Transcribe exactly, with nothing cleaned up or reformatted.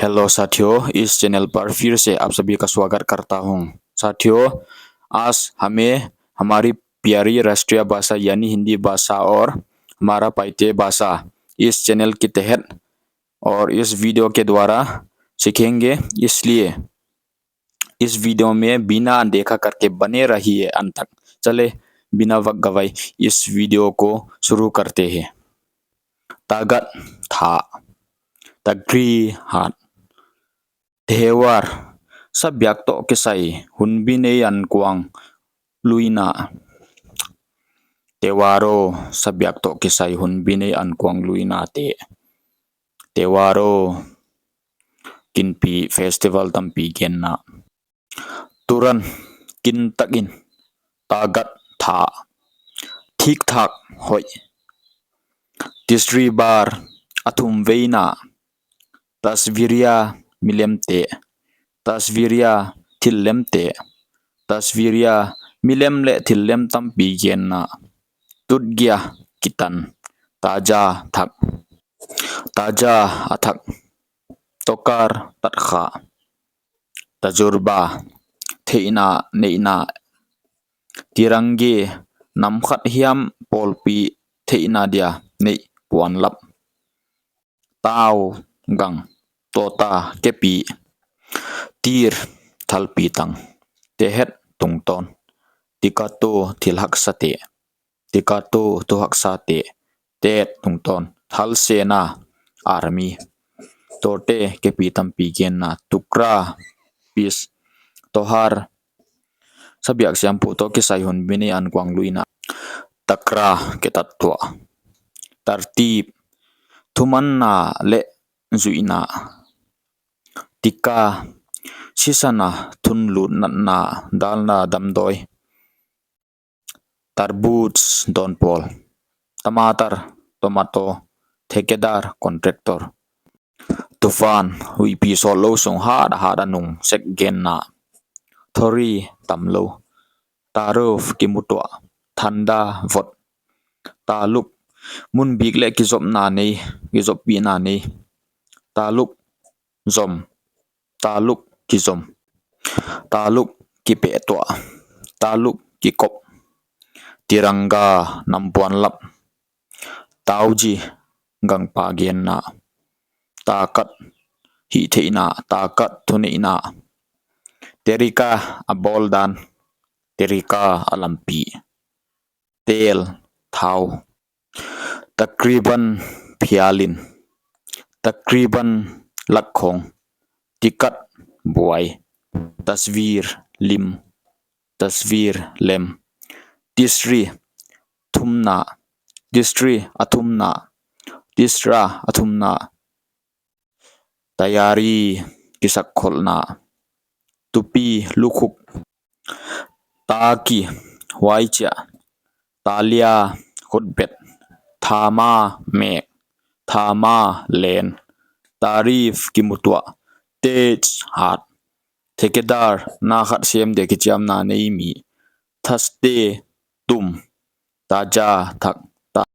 हेलो साथियों, इस चैनल पर फिर से आप सभी का स्वागत करता हूँ। साथियों, आज हमें हमारी प्यारी राष्ट्रीय भाषा यानी हिंदी भाषा और हमारा पाइते भाषा इस चैनल के तहत और इस वीडियो के द्वारा सीखेंगे, इसलिए इस वीडियो में बिना अनदेखा करके बने रहिए अंत तक। चले, बिना वक्त गवाए इस वीडियो को शुरू करते हैं। Tagat tha. Takri hat. Tewar, sabiak toh kisai hunbi nei ankuang luina. Tewaro, sabiak toh kisai hunbi nei ankuang luina te. Tewaro, kinpi festival tampi genna. Turan, kintakin. Tagat tha. Thik thak, hoih. Tisri bar, athum veina. Tasviria, milemte. Tasviria, thillemte. Tasviria, milem leh thillem tampi genna. Tutgia, kitan. Taja, thak. Taja, athak. Tokar, tatkha. Tajurba, theihna neihna. Tirangi, nam khat hiam pawlpi theihna dia neih puanlap. Tau, gang. Tota, kepi. Tir, thalpi tang. Tehet, tungtawn. Tikatu, thil haksa te. Tikatu, thu haksa te. Tet, tungtawn. Thalsena, army. Tote, kepi tampi genna. Tukra, peace. Tohar, sabiak siampu toh kisai hunbi nei ankuang luina. Takra, kitat tuah. Tartib, thumanna leh zuihna. Tika, sisana, thunlut natna, dalna damdawi. Tarbuj, dawnpawl. Tamatar, tomato. Thekedar, contractor. Tufan, huihpi sawtlou sung hat hat a nung sek genna. Thori, tamlou. Taruf, kimutuah. Thanda, vot. Taluk, mun bik leh kizopna nei, kizoppihna nei. Taluk, zom. Taluk, kizom. Taluk, kipehtuah. Taluk, kikop. Tiranga, nam puanlap. Tauji, gangpa genna. Takat, hihtheihna. Takat, thuneihna. Terika, a bawldan. Terika, a lampi. Tel, thau. Takriban, phialin. Takriban, lakkhong. Tikat, buai. Tasvir, lim. Tasvir, lem. Tisri, thumna. Tisri, a thumna. Tisra, a thumna. Tayari, kisakkholhna. Tupi, lukhuk. Taki, huaichiah. Talia, khutbet. Thama, mek. Thama, len. Tarif, kimutuah. Tej, hat. Thekedar, na khat sem dia kichiamna nei mi. Thaste, tum. Taja, thak.